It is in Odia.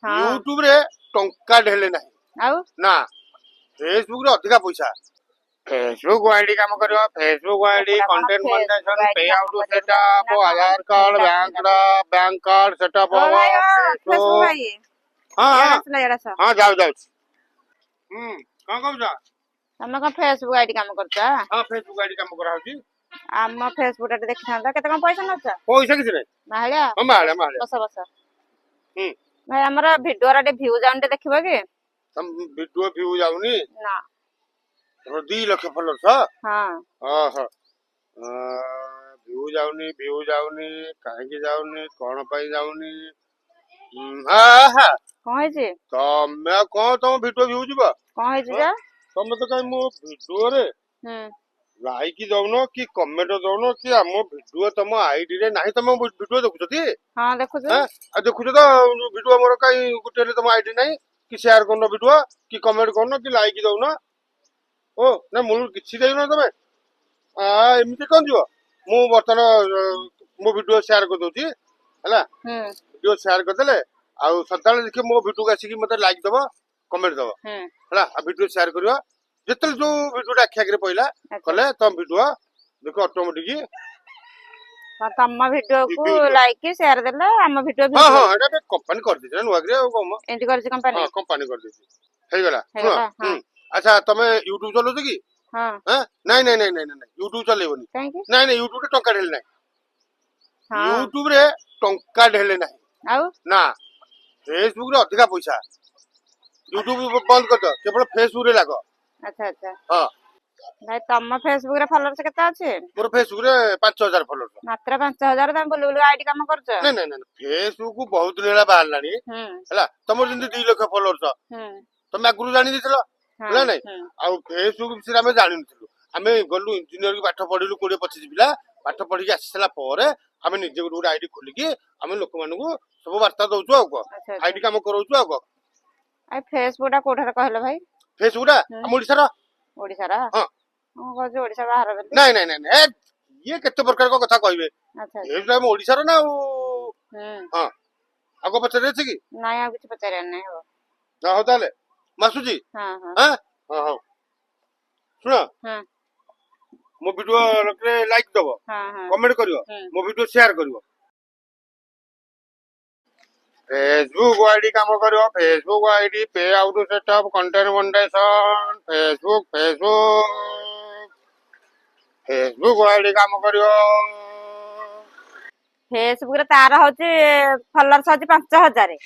ୟୁଟ୍ୟୁବ ରେ ଟଙ୍କା ଢେଲେ ନାହିଁ। ଆଉ? ନା, ଫେସବୁକ ରେ ଅଧିକା ପଇସା। ଫେସବୁକ ଆଇଡି କାମ କରିବ, ଫେସବୁକ ଆଇଡି, ଏଗୁଡା କଣ content Facebook monetisation, ID pay କାମ ଆଉଟ କରିବ ସେଟଅପ, ନା କଣ? ଆଧାର କାର୍ଡ, ବ୍ୟାଙ୍କ ର ବ୍ୟାଙ୍କ କାର୍ଡ ସେଟଅପ ଓ ହବ। ଭାଇ, ଓ ଫେସବୁକ ଫେସବୁକ ଭାଇ। ହଁ। ଇଆଡେ ହଁ। ଆସିଲ, ଇଆଡେ ଆସ। ହଁ, ଯାଉ ଯାଉଛି। କଣ କହୁଛ? ତମେ କଣ ଫେସବୁକ ଆଇଡି କାମ କରୁଛ? ହଁ, ଫେସବୁକ ଆଇଡି କାମ କରାହଉଛି। ଆମ ଫେସବୁକ ଟା ଟିକେ ଦେଖିଥାନ୍ତ। କେତେ କଣ ପଇସା ନଉଛ? ପଇସା କିଛି ନାହିଁ। ମାହାଳିଆ? ହଁ, ମାହାଳିଆ ମାହାଳିଆ। ବସ ବସ। ଭାଇ, ଆମର ଭିଡିଓ ର ଟିକେ ଭିଉ ଯାଉନି, ଟିକେ ଦେଖିବ କି? ତମ ଭିଡିଓ ଭିଉ ଯାଉନି? ନା। ତମର 2 ଲକ୍ଷ ଫଲୋଅର୍ସ? ହଁ। ଓହୋ, ଭିଉ ଯାଉନି, ଭିଉ ଯାଉନି, କାହିଁକି ଯାଉନି, କଣ ପାଇଁ ଯାଉନି? ହଁ। କଣ ହେଇଛି? ତମେ ଆଉ କଣ, ତମ ଭିଡିଓ ଭିଉ ଯିବ? କଣ ହେଇଛି ହଁ? ଯେ? ତମେ ତ କାଇଁ ମୋ ଭିଡିଓରେ ଲାଇକ୍ ଦଉନ କି କମେଣ୍ଟ ଦଉନ କି ଆମ ଭିଡିଓ ତମ ଆଇଡି ରେ ନାହିଁ। ତମ ଭିଡିଓ ଦେଖୁଛ ଟି? ହଁ, ଦେଖୁଛୁ। ହଁ, ଆଉ ଦେଖୁଛ ତ ଭିଡିଓ ମୋର କାଇଁ ଗୋଟେ ହେଲେ ତମ ଆଇଡି ନାହିଁ କି ସେୟାର କରୁନ ଭିଡିଓ କି କମେଣ୍ଟ କରୁନ କି ଲାଇକ୍ ଦଉନ। ଓ ନା, ମୂଳରୁ କିଛି ଦେଇନ ତମେ। ଏମିତି କଣ ଯିବ? ମୁଁ ବର୍ତ୍ତମାନ ମୋ ଭିଡିଓ ସେୟାର କରିଦଉଛି, ହେଲା? ଭିଡିଓ ସେୟାର କରିଦେଲେ ଆଉ ସଦାବେଳେ ଦେଖିବ ମୋ ଭିଡିଓକୁ ଆସିକି ମତେ ଲାଇକ୍ ଦବ, କମେଣ୍ଟ ଦବ। ହେଲା, ଆଉ ଭିଡିଓ ସେୟାର କରିବ। ଯେତେବେଳେ ଯୋଉ ଭିଡିଓଟା ଆଖି ଆଗରେ ପଇଲା କଲେ ତମ ଭିଡିଓ ଦେଖ ଅଟୋମେଟିକ ହଁ, ତମ ଭିଡିଓ କୁ ଭିଉ ଯିବ। ଲାଇକ୍ ସେୟାର ଦେଲେ ଆମ ଭିଡିଓ ହଁ। ଭିଉ ହଁ, ଏଇଟା ଏବେ କମ୍ପାନୀ କରିଦେଇଛି ନା ନୂଆକିରି, ଆଉ କଣ ମ? ଏମିତି କରିଛି କମ୍ପାନୀ? ହଁ, କମ୍ପାନୀ କରିଦେଇଛି। ହେଇଗଲା, ଶୁଣ। ହେଇଗଲା, ହଁ। ଆଚ୍ଛା, ତମେ ୟୁଟ୍ୟୁବ ଚଲଉଛ କି? ହଁ। ହଁ, ନାଇଁ ନାଇଁ ନାଇଁ ନାଇଁ ନାଇଁ, ୟୁଟ୍ୟୁବ ଚଲେଇବନି। କାହିଁକି? ନାଇଁ ନାଇଁ, ୟୁଟ୍ୟୁବରେ ଟଙ୍କା ଢେଲେ ନାହିଁ। ୟୁଟ୍ୟୁବରେ ଟଙ୍କା ଢେଲେ ନାହିଁ। ଆଉ? ନା, ଫେସବୁକ ରେ ଅଧିକା ପଇସା। ୟୁଟ୍ୟୁବ ବନ୍ଦ କରିଦିଅ, କେବଳ ଫେସବୁକ ରେ ଲାଗ। ଆଚ୍ଛା ଆଚ୍ଛା। ହଁ। ଭାଇ, ତମ ଫେସବୁକ ରେ ଫଲୋଅର୍ସ କେତେ ଅଛି? ମୋର ଫେସବୁକ ରେ 5000 ଫଲୋଅର୍ସ। ମାତ୍ର 5000? ତମେ ବୁଲି ବୁଲି ଆଇଡି କାମ କରୁଛ? ନାଇଁ ନାଇଁ ନାଇଁ, ଫେସବୁକ ବହୁତ ଦିନ ହେଲା ବାହାରିଲାଣି। ହେଲା, ତମର ଯେମିତି 2 ଲକ୍ଷ ଫଲୋଅର୍ସ, ତମେ ଆଗରୁ ଜାଣି ଦେଇଥିଲ। ହେଲା ନାଇଁ? ଆଉ ଫେସବୁକ ବିଷୟରେ ଆମେ ଜାଣିନଥିଲୁ। ଆମେ ଗଲୁ ଇଞ୍ଜିନିୟରିଂ ପାଠ ପଢିଲୁ, 20-25 ପିଲା ପାଠ ପଢିକି ଆସି ସାରିଲା ପରେ ଆମେ ନିଜେ ଗୋଟେ ଗୋଟେ ଆଇଡି ଖୋଲିକି ଆମେ ଲୋକମାନଙ୍କୁ ସବୁ ବାର୍ତ୍ତା ଦଉଛୁ, ଆଉ କଣ? ଆଚ୍ଛା ଆଚ୍ଛା। ଆଇଡି କାମ କରଉଛୁ, ଆଉ କଣ? ଆଉ ଫେସବୁକ ଟା କୋଉଠାରେ କହିଲ ଭାଇ? ଫେସବୁକ ଟା ଆମ ଓଡିଶାର। ଓଡିଶାର? ହଁ। ମୁଁ କହୁଛି ଓଡିଶା ବାହାର ବୋଲି। ନାଇଁ ନାଇଁ ନାଇଁ ନାଇଁ, ଇଏ କେତେ ପ୍ରକାର କଣ କଥା କହିବେ। ଆଚ୍ଛା ଆଚ୍ଛା। ଏଇଟା ଆମ ଓଡିଶାର ନା ଆଉ। ହଁ, ଆଉ କଣ ପଚାରି ଅଛି କି? ନାଇଁ, ଆଉ କିଛି ପଚାରିବାର ନାଇଁ, ହବ। ହଁ, ହଉ ତାହେଲେ ମୁଁ ଆସୁଛି। ହଁ ହଁ। ହଁ ହଁ, ହଉ, ଶୁଣ। ମୋ ଭିଡିଓ ଲାଇକ୍ ଦବ, ହଁ ହଁ କମେଣ୍ଟ କରିବ, ମୋ ଭିଡିଓ ସେୟାର କରିବ। ଫେସବୁକ ଆଇଡି କାମ କରିବ, Facebook ID, pay out setup, content monetization, Facebook, Facebook, Facebook ID କାମ କରିବ। ଫେସବୁକ ରେ ତାର ହଉଛି ଫଲୋଅର୍ସ ହଉଛି 5000।